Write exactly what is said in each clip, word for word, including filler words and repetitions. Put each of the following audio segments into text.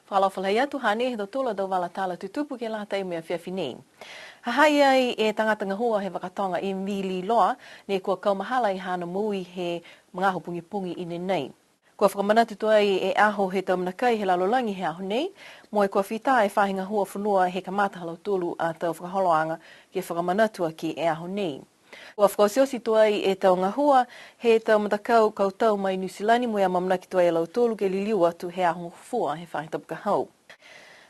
Fakaalofa lahi atu, hanei e tau tala tau vala tala tutupu ke lata mo e afiafi nei. Ha ha i ai e tagata gahua he vaka toga M V Liloa, ne kua kaumahala e haana moui he magaaho pogipogi i ne nei. Kua fakamanatu tuai e aho he tau mena kai he lalolagi he aho nei, mo e kua fita e faahi gahua fonua he kamata ha lautolu a tau fakaholoaga ke fakamanatu aki e aho nei. Kua fakaotioti tuai e tau gahua he tau matakau kautau mai Niu Silani mo e amaamanaki tuai a lautolu ke liliu atu he Aho Gofua he faahi tapu ka hau.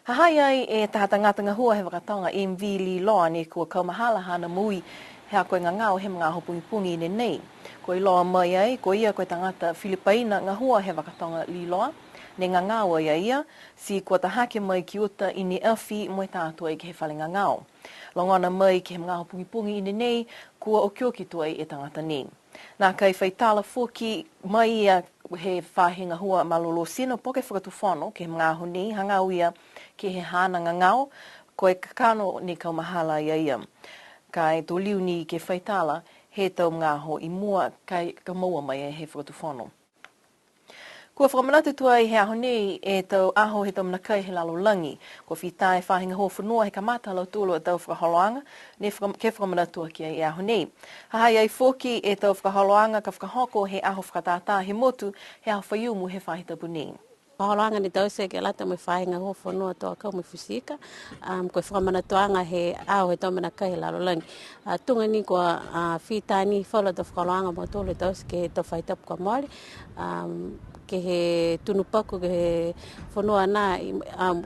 Ha ha i ai e taha tagata gahua he vaka toga M V Liloa ne kua kaumahala haana moui he ha ko e gagao he magaaho pogipogi i ne nei. Kua iloa mai ai, ko ia ko e tagata Filipaina gahua he vaka toga Liloa, ne gagao ai a ia, ti kua tahake mai ki uta i ne afi mo e ta atu ai ke he fale gagao. Logona mai ke he magaaho pogipogi i ne nei, kua okioki tuai e tagata nei. Nākai fai tala foki mai ia he faahi gahua malolō tino po ke fakatufono ke he magaaho nei, hagaao ia ke he haana gagao, ko e kakano ne kaumahala ai a ia. Ka e to liu ni ke fai tala he tau magaaho i mua, ka e ka moua mai he fakatufono. Kua fakamanatu tuai he aho nei e tau aho he tau mena kai he lalolagi. Kua fita e faahi gahua fonua he kamata ha lautolu a tau fakaholoaga, ne faka-, ke fakamanatu aki ai e aho nei. Ha ha i ai foki e tau fakaholoaga ka fakahoko he aho fakatātā he motu, he aho Faiumu he faahi tapu nei. Fakaholoaga ne taute ke lata mo e faahi gahua fonua tō akau mo e futi ika, um, ko e fakamanatuaga he aho he tau mena kai he lalolagi. A, tuga ni kua, a, fita ni falu a tau fakaholoaga mo tolu e taute ke he tau faahi tapu kua mole, um, ke he tunu paku ke he fonua na, i, um,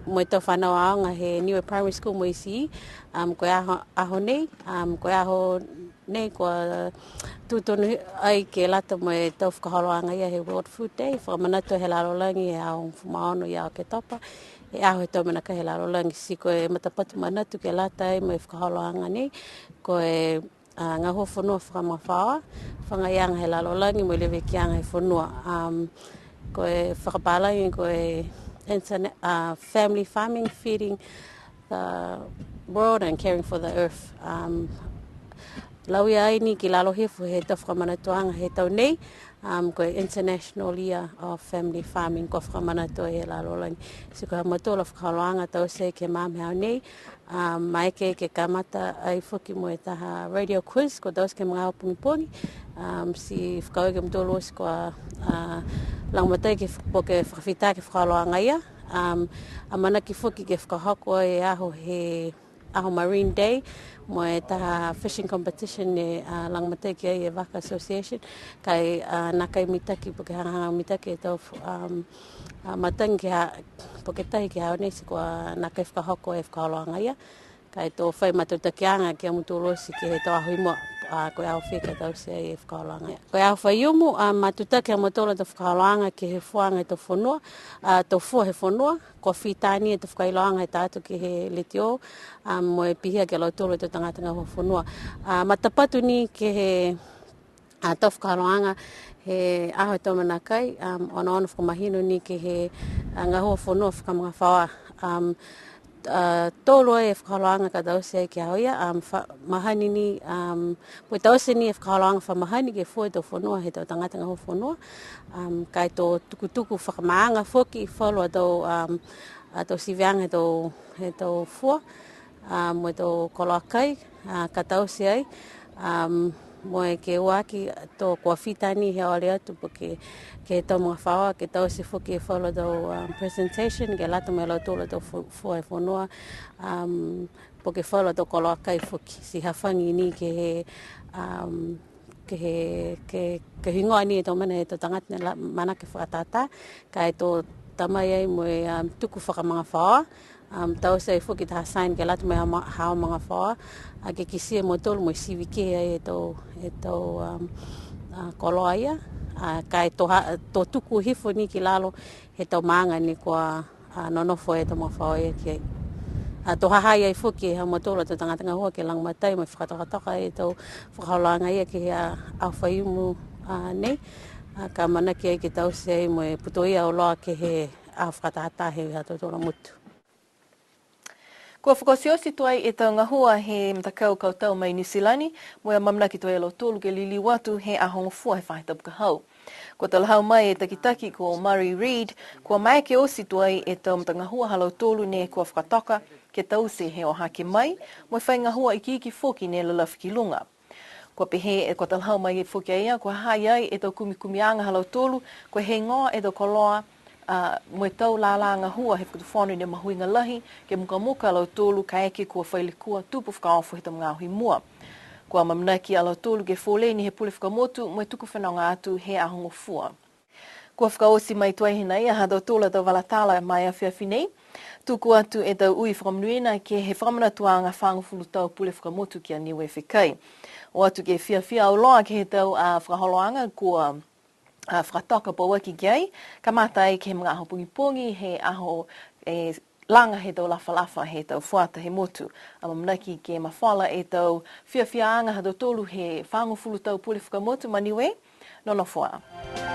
mo e tau fanau aoga he Niue Primary School mo e I C E, um, ko e aho, aho nei, um, ko e aho nei kua tū tonu ai ke lata mo e tau fakaholoaga ia he World Food Day, fakamanatu he lalolagi he aho hogofulu ma ono ia Oketopa, he aho he tau mena kai he lalolagi. Ti ko e matapatu manatu ke lata ai mo e fakaholoaga nei, ko e, a, gahua fonua fakamagafaoa, fagaiaga he lalolagi mo e levekiaga he fonua. Um, ko e fakapālagi ko e interna-, a, family farming, feeding the world and caring for the earth. Um, lauia ai ni ki lalo hifo he tau fakamanatuaga he tau nei, um, ko e International Year of Family Farming, kua fakamanatu ai he lalolagi. Ti ko e ha mautolu a fakaholoaga taute ke he magaaho nei, um, maeke ke kamata ai foki mo e taha radio quiz, kua taute ke he magaaho pogipogi, um, ti fakaaue ke he mautolu oti kua, a, lagomatai ke f-, po ke fakafita ke he fakaholoaga ia. Um, amanaki foki ke fakahoko e aho he, aho Marine Day, mo e taha fishing competition ne, a, lagomatai ki ai e Vaka Association, ka e, a, nākai mitaki, po ke hagahaga mitaki e tau, um, a, matagi ke ha, po ke tahi ke he aho nei ti kua nākai fakahoko e fakaholoaga ia. Ka e to fai matutakiaga ki a mutolu oti ke he tau aho i mua, a, ko e aho fē ka taute ai e fakaholoaga. Ko e aho Faiumu, a, matutaki a mautolu a tau fakaholoaga ke he fuaga he tau fonua, a, tau fua he fonua, kua fita ni e tau fakailoaga he ta atu ke he letiō, a, mo e pihia ki a lautolu a tau tagata gahua fonua. A, matapatu ni ke he a, tau fakaholoaga he aho he tau mena kai, um, onoono fakamahino ni ke he, a, gahua fonua fakamagafaoa. Um, a, tolu ai e fakaholoaga ka taute ai ke he aho ia, um, fa-, mahani ni, um, kua taute ni e fakaholoaga fa mahani ke fua e tau fonua he tau tagata gahua fonua. Um, ka e to tukutuku fakamaaga foki falu a tau, um, a tau siviaga he tau, he tau fua, a, mo e tau koloa kai, a, ka taute ai, um, mo e ke ua aki to kua fita ni he ole atu po ke, ke he tau magafaoa, ke taute foki e falu a tau, um, presentation, ke lata mo e lautolu a tau fu-, fua he fonua, um, po ke falu a tau koloa kai foki, ti hafagi ni ke he, um, ke he, ke, ke higoa ni e tau mena he tau tagata ne la-, manako ke fakatātā, ka e to ta mai ai mo e, um, tuku fakamagafaoa, um, taute ai foki taha sign ke lata mo e ha ma-, haau magafaoa, a, ke kitia e mautolu mo e sivi kehe ai e tau, e tau, um, a, koloa ia, a, ka e to ha-, to tuku hifo ni ki lalo he tau maaga ne kua, a, nonofo e tau magafaoa ia ki ai. A, to ha ha i ai foki e ha mautolu a tau tagata gahua ke lagomatai mo e fakatokatoka e tau fakaholoaga ia ke he, a, aho Faiumu, a, nei, a, ka amanaki ai ke taute ai mo e putoia auloa ke he aho fakatātā he ha tautolu a motu. Kua fakaotioti tuai e tau gahua he matakau kautau mai Niu Silani, mo e amaamanaki tuai a lautolu ke liliu atu he Aho Gofua he faahi tapu ka hau. Kua talahau mai e takitaki ko Murray Reid, kua maeke oti tuai e tau matagahua ha lautolu ne kua fakatoka ke taute he o hake mai, mo e fai gahua ikiiki foki ne lalafi ki luga. Kua pehē, e kua talahau mai foki a ia, kua ha ha i ai e tau kumikumiaga ha lautolu, kua heigoa e tau koloa, a, mo e tau lālā gahua he fakatufono ne mahuiga lahi, ke mukamuka a lautolu kaeke kua fai lekua tupu fakaofo he tau magaaho i mua. Kua amanaki a lautolu ke foleni he pule fakamotu mo e tuku fenoga atu he aho gofua. Kua fakaoti mai tuai hinei ha tautolu a tau vala tala ma e afiafi nei. Tuku atu e tau ui fakamonuina ke he fakamanatuaga fagofulu tau pule fakamotu ki a Niue Fekai. O atu ke fiafia auloa ke he tau a fakaholoaga kua a fakatoka pauaki ki ai, kamata ai ke he magaaho pogipogi he aho e laga he tau lafalafa he tau fuata he motu. Amanaki ke mafola e tau fiafiaaga ha tautolu he fagofulu tau pule fakamotu ma Niue, nonofo ā.